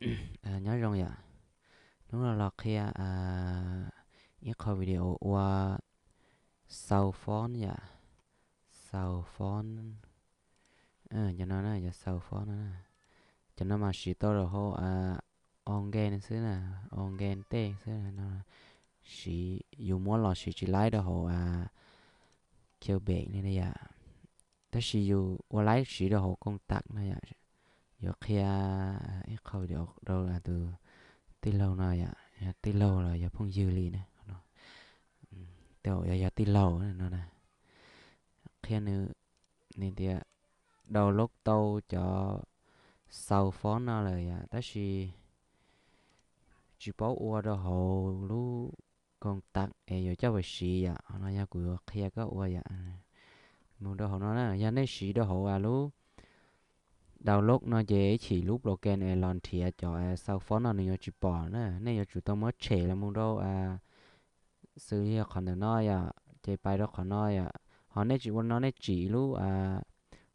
Nyob zoo yom. Hnub no los qhia ib qho video ua xaus font yom. Xaus font, cov no na, yog xaus font no na. Cov no mas siv tau rau hauv Organ xwb na, Organ tej xwb no. Siv, yus muab los siv tsis laib rau hauv Cubase li na yom. Tab sis yus ua laib siv rau hauv Koos Tam no yom. Yuav qhia ib qho video rau tus tij laug no yom, yog tij laug los yog phooj ywg li na. Tej zaum yog, yog tij laug no na. Qhia nws, nws tias download tau cov xaus font no lawm yom, tab sis tsis paub ua rau hauv lub Koos Tam es yuav coj mus siv yom. Qhov no yog kuv yuav qhia koj ua yom. Mus rau hauv no na, yog nej siv rau hauv lub download no ces ib chim lub program es los nrhiav cov xaus font no nws yuav tsis pom na. Nej yuav tsum tau muab tshem los mus rau xws li qhov ntawm no yom, ces pais rau qhov no yom. Ho nej tsis ua no nej tsim lub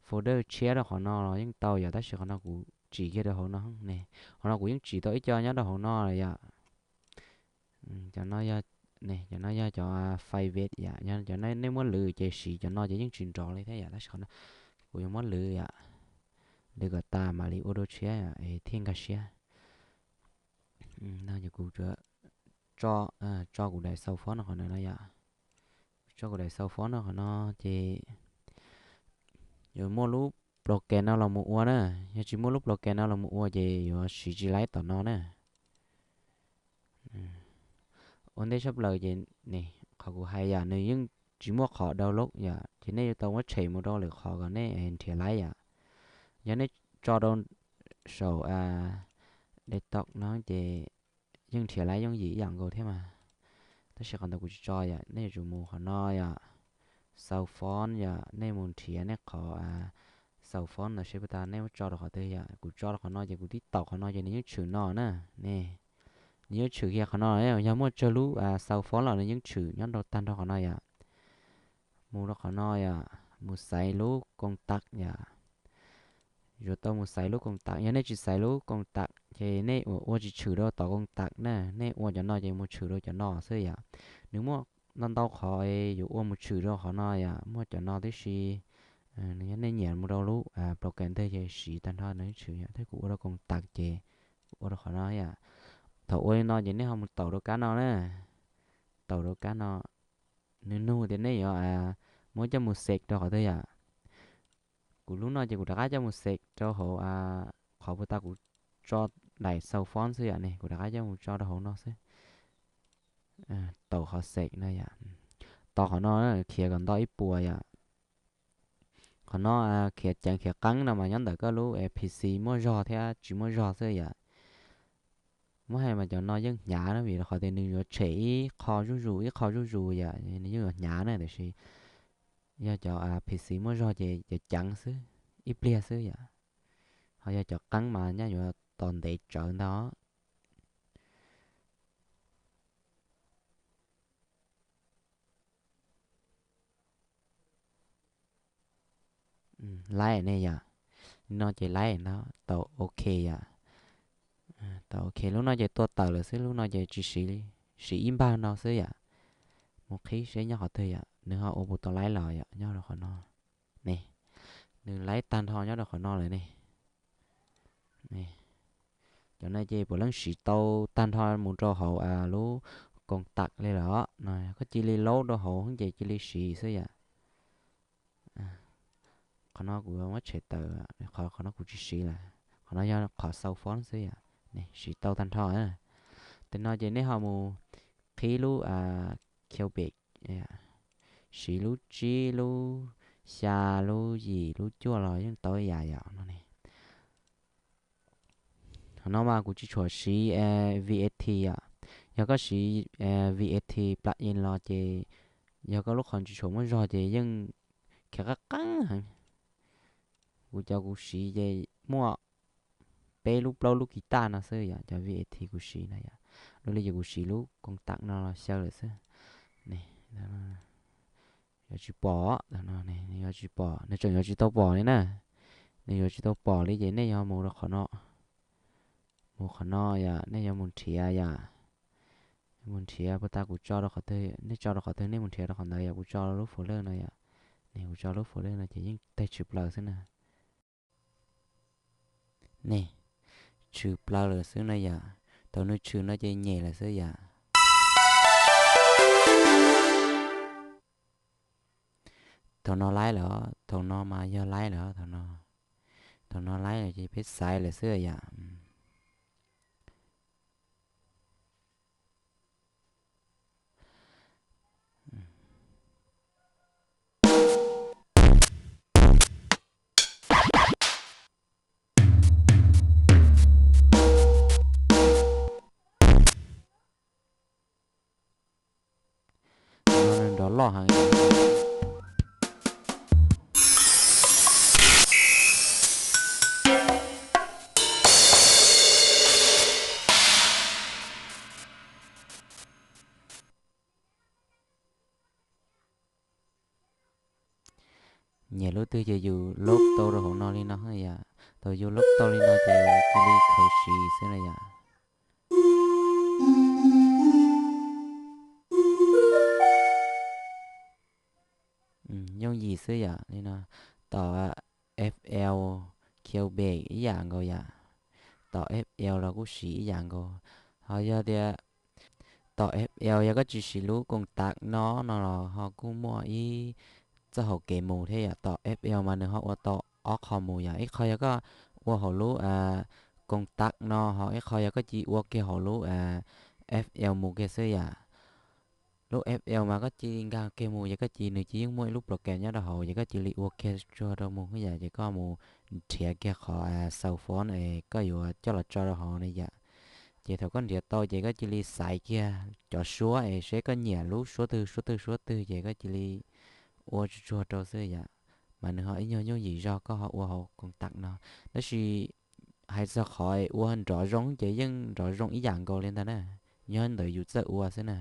folder tshiab rau qhov no los yeej tau yom, tab sis qhov no kuv tsim kiag rau hauv no ne. Qhov no kuv yeej tsim tau ib co nyob rau hauv no lawm yom. Cov no yog, cov no yog cov favorite yom, cov no nej muab lwv ces siv cov no ces yeej tsis nrov li thiab yom, tab sis qhov no kuv yuav muab lwv yom, lwv kom tas mam li ua dua tshiab thiaj nkag siab. No ces kuv tso, tso kuv daim xaus font no qhov no no yom. Tso kuv daim xaus font no qhov no ces yuav muaj lub program no los mus ua na. Yog tsis muaj lub program no los mus ua ces yuav siv tsis laib tom no na. Ua ntej tshaj plaws ces ne, qhov kuv hais yom, nws yeej tsis muaj qhov download yom, ces nej yuav tau muab tshem mus rau lwm qhov kom nej nrhiav laib yom. Yog nej tso rau saum desktop no ces yeej nrhiav laib yooj yim ib yam nkaus thiab mas. Tab sis qhov ntawd kuv tsis tso yom, nej yuav tsum mus qhov no yom, xaus font yom, nej mus nrhiav nej qhov xaus font ntawd seb puas tas nej muab tso rau qhov twg yom. Kuv tso rau qhov no ces kuv tib taus qhov no ces nws yeej tshwm no na. Ne, nws yeej tshwm kiag qhov no, yog muaj tsawg lub xaus font los nws yeej tshwm nyob rau tag nrho qhov no yom. Mus rau qhov no yom, mus xaiv lub Koos Tam yom. Yuav tau mus xaiv lub Koos Tam, yog nej tsis xaiv lub Koos Tam ces nej ua, ua tsis tshwm rau tom Koos Tam na, nej ua cov no ces mus tshwm rau cov no xwb yom. Nws muaj ntau ntau qhov yuav ua mus tshwm rau qhov no yom, muaj cov no tib si. Nws yog nej nyiam mus rau lub program ntawd ces siv tag nrho nws tshwm yom, thiab kuv ua rau Koos Tam ces kuv ua rau qhov no yom. Thaum ua li no ces nej ho mus taus rau kab no na, taus rau kab no, nws nug tias nej yuav muab coj mus xev rau qhov twg yom. Kuv lub no ces kuv rov qab coj mus xev rau hauv qhov puas tas kuv tso daim xaus font xwb yom ne, kuv rov qab coj mus tso rau hauv no xwb. Taus qhov xev no yom, tos qhov no khiav kom nto ib puas yom. Qhov no khiav ceev khiav qeeb no mas nyob ntawm koj lub P C muaj zog thiab tsis muaj zog xwb yom. Muab hais mas cov no yeej hnyav na, vim rau qhov tias nws yuav tshem ib qho zuj zus ib qho zuj zus yom, nws yeej yuav hnyav na, tiam sis yog cov P C muaj zog ces ceev ceev xwb, ib pliag xwb yom. Ho yog cov qeeb mas nyaj yuav tos ntev tsawv ntag. Laib ne yom, no ces laib ntag, tau ok yom. Tau ok, lub no ces tua tawm lawm xwb, lub no ces tsis siv li, siv ib npag no xwb yom. Mus qhib seb nyob qhov twg yom, nws ho ua puas tau laib los yom, nyob rau qhov no ne. Nws laib tag nrho nyob rau qhov no lawm ne. Cov no ces puav leej siv tau tag nrho mus rau hauv lub Koos Tam li lawm os. Koj cia li laub rau hauv ces cia li siv xwb yom. Qhov no kuv muab tshem tawm, qhov, qhov no kuv tsis siv lawm, qhov no yog qhov xaus font xwb yom. Siv tau tag nrho. Tam no ces nej ho mus qhib lub Cubase, siv lub tsib, lub xya, lub yim, lub cuaj los yeej tau ib yam yom no ne. Qhov no mas kuv tsis tshua siv VAT yom. Yog koj siv VAT plug-in los ces yog koj lub qhov tsis tshua muaj zog ces yeej khiav qab qeeb heev. Kuv cov kuv siv ces muaj peb lub plaub lub kiv taj no xwb yom, cov VAT kuv siv na yom. Dua li ces kuv siv lub Koos Tam no los xyaw lawm xwb. Yuav tsis pom, nws yuav tsis pom, nws tseem yuav tsis tau pom li na. Nws yuav tsis tau pom li ces nej yuav mus rau qhov no. Mus qhov no yom, nej yuav mus nrhiav yom. Mus nrhiav puas tas kuv tso rau qhov twg, nej tso rau qhov twg nej mus nrhiav rau qhov ntawd yom. Kuv tso lub folder no yom. Ne, kuv tso lub folder no ces yeej tawg tshwm plaws xwb na. Ne, tshwm plaws lawm xwb na yom. Thaum nws tshwm no ces nyem lawm xwb yom. Thaum no laib lawm, thaum no mas yog laib lawm, thaum no, thaum no laib lawm ces peb xaiv lawm xwb yom. Nrov loj heev. Nyiam lub twg ces yus lob tau rau hauv no li no yom. Thaum yus lob tau li no ces cia li khaws siv xwb na yom. Yooj yim xwb yom, li no. Tom FL, Cubase ib yam nkaus yom. Tom FL los kuj siv ib yam nkaus. Ho yog tias tom FL yog koj tsis siv lub Koos Tas no no los ho kuj muaj ib txoj hauv kev mus thiab yom. Tom FL mas nws ho ua tau ob qho mus yom. Ib qho yog koj ua hauv lub Koos Tas no, ho ib qho yog koj cia li ua kiag hauv lub FL mus kiag xwb yom. Lub FL mas koj cia li nkag kiag mus ces koj cia li, nws cia li yeej muaj ib lub program nyob rau hauv ces koj cia li ua kiag tsuag rau mus yom, ces koj mus nrhiav kiag qhov xaus foos es koj yuav coj los tso rau hauv na yom. Ces thaum koj nrhiav tau ces koj cia li xaiv kiag cov suab es seb koj nyiam lub suab twg suab twg suab twg ces koj cia li ua tsuag tsuag rau xwb yom. Mas nws ho ib nyuag yooj yim zog koj ho ua hauv Koos Tas no. Tab sis hais txog qhov ua nrov zoo ces yeej nrov zoo ib yam nkaus li ntag na, nyob ntawm yus txawj ua xwb na.